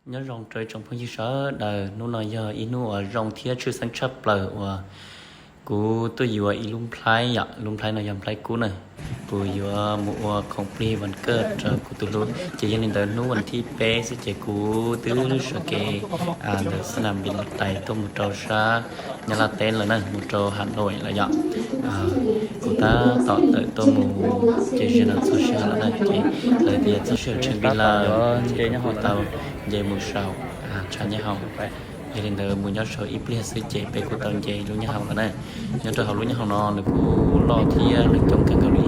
Nyob zoo rau ib tsoom phooj ywg sawv daws, hnub no yog ib hnub uas zoo thiab tshwj xeeb tshaj plaws uas kuv tuaj yuav ib lub nplhaib yom, lub nplhaib no yog nplhaib kub na. Kuv yuav mus ua khoom plig vas kaj rau kuv tus hlub, ces yog li ntawd hnub vas thib peb xwb ces kuv twb sawv kev ntawm xab nam npis los tais tuaj mus rau sab Nyab Laj teb lawm na, mus rau Has Nois lawm yom. Kuv tab tom tawm tuaj mus ces zaum no txog sij hawm lawm na, ces lawv tias txog sij hawm tshav npis lawm ces kuv tau nce mus saum tshav nyob hauv. Yog li ntawd mus nyob saum ib pliag xwb ces peb kuj tau nce lub nyob hauv lawm na. Nyob rau hauv lub nyob hauv no nws kuj loj thiab nws coob kawg nkaus li.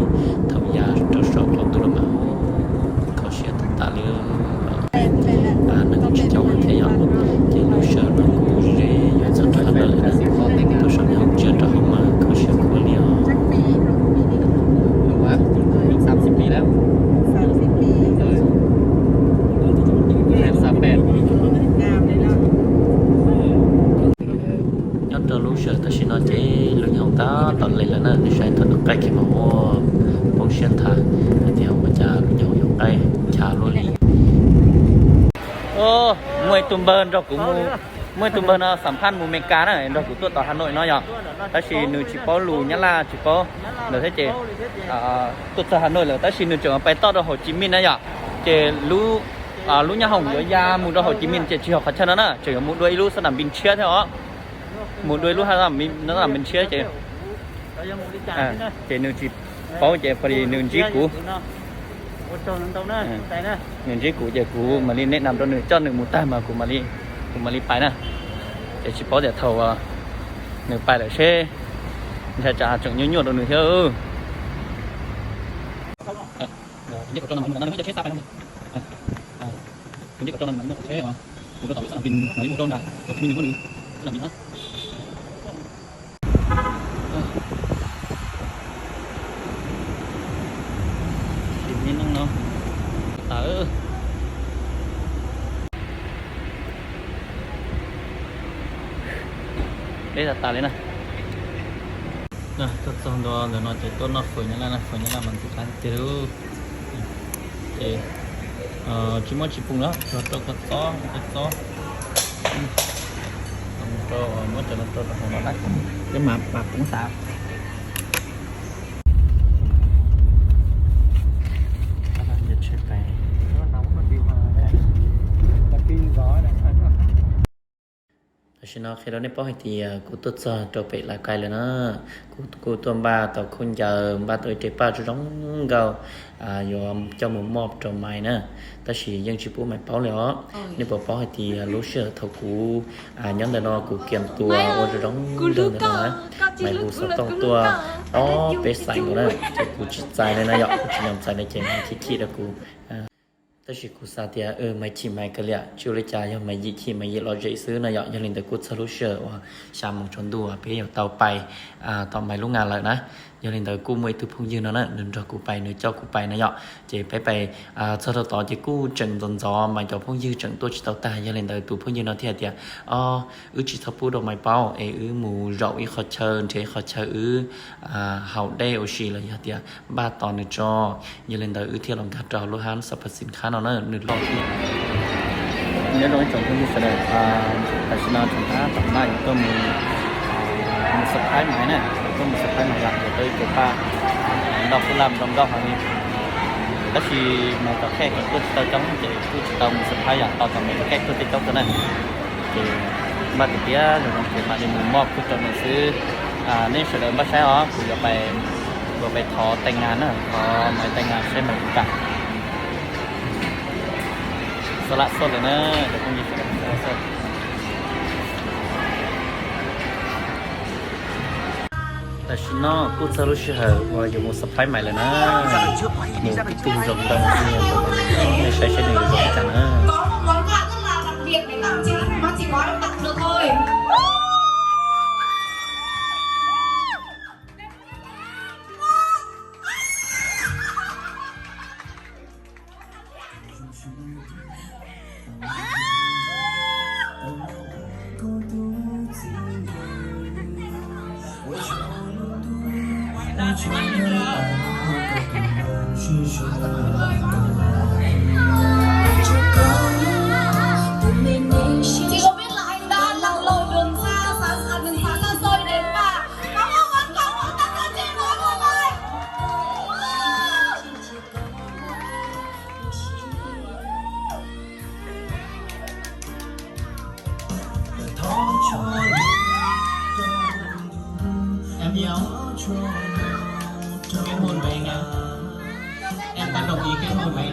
Thaum yav rau saum qaum ntuj los mas kho siab tag tas li, neeg kuj tsis coob thiab yom. Ces lub sij hawm no kuj ze yuav txog rau Has Nois lawm na. Tuaj saum nyob hauv tsiaj rau hauv mas kho siab khuav li os. Nyob rau lub sij hawm tam sim no ces lub nyob hauv tab tom les lawm na, nej saib thaum nws qaij kiag mas ua poob siab nthav hais tias ua cas lub nyob hauv yuav qaij ncha luaj li. Muaj ib tug npawg nrog kuv, muaj ib tug npawg no xam phaj mus Mes Kas na, nrog kuv tuaj tom Has Nois no yom, tab sis nws tsis paub lus Nyab Laj tsis paub ntawd thiab ces tuaj txog Has Nois lawm tab sis nws tseem pais toj rau Hauv Ci Mij na yom, ces lub nyob hauv yuav ya mus rau Hauv Ci Mij ces tsis yog qhov chaw no na, tseem yuav mus dua ib lub xab nam npis tshiab thiab os. Mus dua ib lub xab nam npis tshiab ces, ces nws tsis paub ces pom li nws ntsib kuv, nws ntsib kuv ces kuv mam li neb nam rau nws coj nws mus tag mas kuv, kuv mam li pais na. Ces tsis paub tias thaum nws pais lawm seb ntshai tsam tseem nyuaj nyuaj rau nws thiab. Deb tas tas li na. Tuaj txog ntua ntawm no ces tuaj noj fawm Nyab Laj na, fawm Nyab Laj mas ntxim qab tiag tiag li. Ces tsis muaj tsis pum lawm, tsuas rau kua txob, kua txob. Rau muab cov no rau rau hauv no lawm, peb mam pum tas. Tam sim no qhia rau nej paub hais tias kuv tuaj txog rau pem Lais Kais lawm na. Kuv kuj tuaj npaj tau khaub ncaws, npaj tau ib re paj zoo zoo nkauj yuav coj mus moj rau Maiv na, tab sis yeej tsis pub Maiv paub li os. Nej puas paub hais tias lub sij hawm thaum kuv nyob ntawm no kuv kiam tuas ua zoo zoo nkauj ntawm no na, Maiv hu xov tooj tuaj ob peb xais nkaus na, ces kuv tsis txais li na yom, kuv tsis nyom txais li ces Maiv chim chim rau kuv. Tab sis kuv xav tias Maiv chim Maiv kav liam, tsis ua li cas, yog Maiv yim chim Maiv yim lom zem xwb no yom. Yog li ntawd kuj txog lub sij hawm uas xya moos tsaus ntuj peb yuav tau pais tom Maiv lub ngas lawm na. Yog li ntawd kuj muaj ib tug phooj ywg no na, nws nrog kuv pais, nws coj kuv pais na yom. Ces peb pais txog rau tod ces kuj tseem ntxov ntxov mas cov phooj ywg tseem tuaj tsis tau tag. Yog li ntawd tus phooj ywg no thiaj tias, o, wb tsis txhob pub rau Maiv paub es wb mus zaum ib qho chaw, nrhiav ib qho chaw wb haus dej ua si los yog tias npaj tos nws tso. Yog li ntawd wb thiaj los nkag rau hauv lub hab xab phas xim khab no na, nws loj thiab. Nyob zoo ib tsoom phooj ywg sawv daws, tam sim no tseem tab tom npaj yuav tuaj mus, mus surprise Maiv na, tuaj mus surprise Maiv yom, yuav tau ib re paj nroj kub laj nroo nkauj heev li. Tab sis Maiv tom khej kom tuaj tsis tau coob ces kuj tsis tau mus surprise yom, tos kom Maiv tom khej tuaj tej coob xwb na. Ces npaj tias tiav zoo zoo ces mam li mus moj kuj rau nws xwb. Nej sawv daws npaj saib os, kuv yuav pais, kuv yuav pais thov tais ngas na, thov Maiv tais ngas saib Maiv puas kam. Xo la xoj lawm na, cov phooj ywg sawv daws, xo la xoj. Tam sim no kuj txog lub sij hawm uas yuav mus surprise Maiv lawm na. Mus ib tug zoo nkauj, nej saib seb nws yuav zoo li cas na.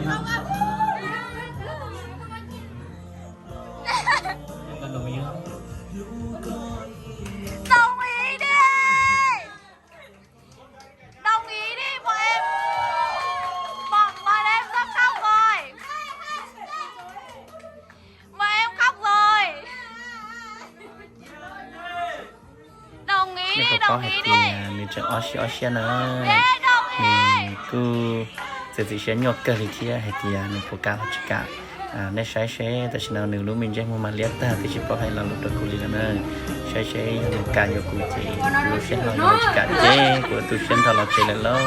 Đồng ý đi. Đồng ý đi, bọn em, bọn, bọn em sắp khóc rồi. Bọn em khóc rồi. Đồng ý đi, đồng ý đi. Nws tseem ob siab ob siab na. Nws kuj txiav txim siab nyuaj kawg li thiab hais tias nws puas kam los tsis kam. Nej saib seb, tam sim no nws lub me ntsej muag mas liab tag twb tsis paub hais lo lus rau kuv li lawm na. Saib seb yog nws kam yuav kuv ces kuv lub siab hlo, yog nws tsis kam ces kuv tu siab ntho los tsev lawm lauj.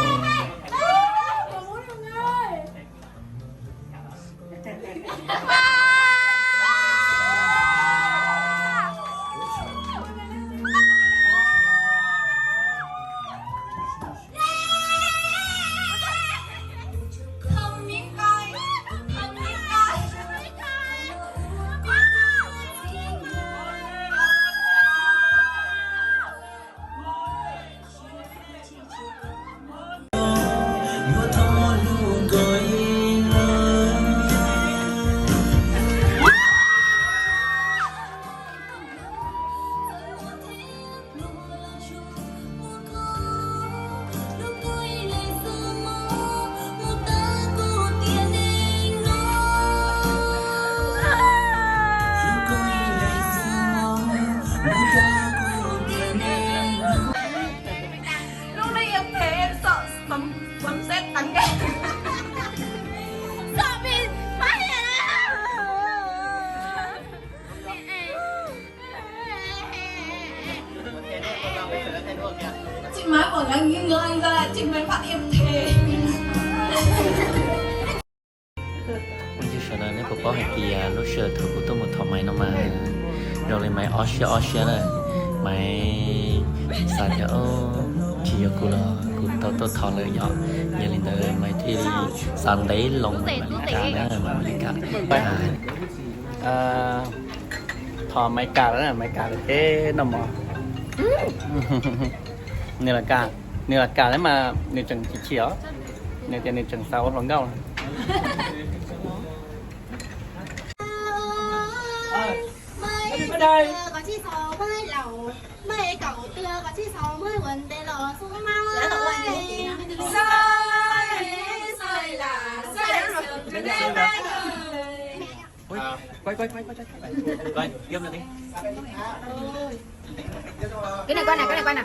Lúc đấy em thấy em sợ sấm, sấm sét đánh em. Sợ bị phát hiện. Chị Mai bảo là nghi ngờ anh ra, chị Mai phát hiện thế. Ib tug sawv daws, nej puas paub hais tias lub sij hawm thaum kuv tuaj mus thov Maiv no mas zoo li Maiv ob siab ob siab na. Maiv xav tias tsis yog kuv los kuv tau tuaj thov lawm yom. Yog li ntawd Maiv thiaj li xav ntev loo Maiv li kam na, Maiv li kam. Thov Maiv kam lawm, Maiv kam lawm ces noj mov. Nws los kam, nws los kam lawm mas nws tseem chim chim os. Nws tias nws tseem xav ua hluas nkauj. Cái này qua này, cái này qua nào.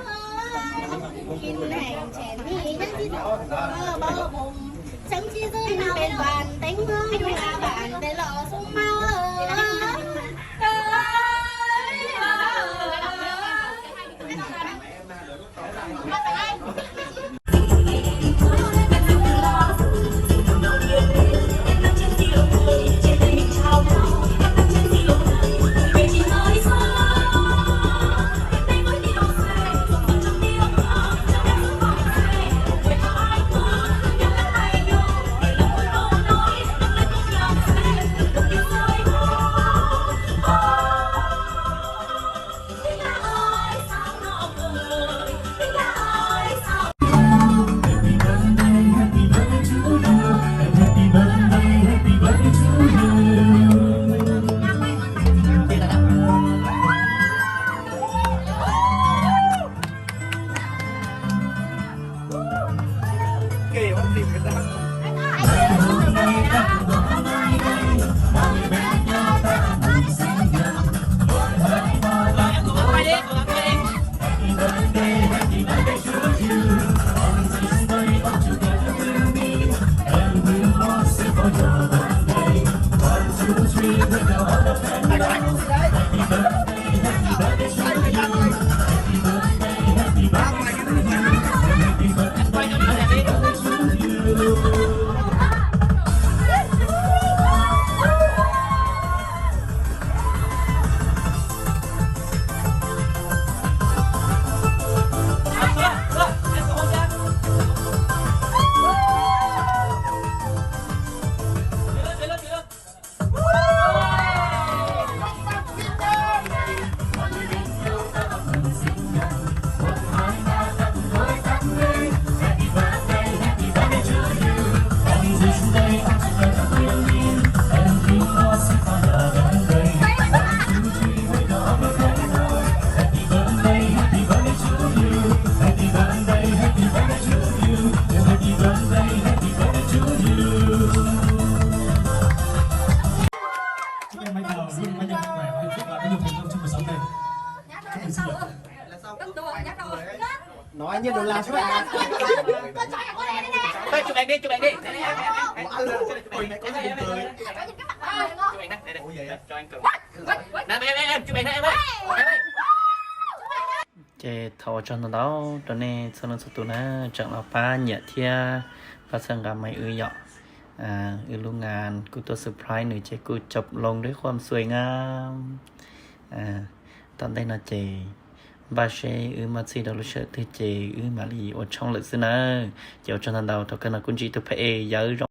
Mấy giờ, mấy giờ khỏe, chúc, à, mấy giờ thành công trong cuộc sống này. Chúc mừng sinh nhật. Nói như đồn làm chứ bạn. Ê, chụp ảnh đi, chụp ảnh đi. Ủa, alo, ui, mày có gì buồn cười? Ủa vậy? Cho anh cầm. Nè, em, em, em, chụp ảnh này, em ơi. Em ơi. Ces thov ua tsaug ntau ntau rau nej txhua leej txhua tus na, tseem los pab nyiam thiab pab txhawb nqa Maiv wb yom. Wb lub nga kuj tuaj surprise nws ces kuj coob loo deb khuam xuaim nga. Tom ntej no ces npaj seb wb muaj txij rau lub sij hawm twg ces wb mam li ua tshoob lawm xwb nawb. Ces ua tsaug ntau ntau, thaum kawg no kuj ntsib tus pheej yawm zoo.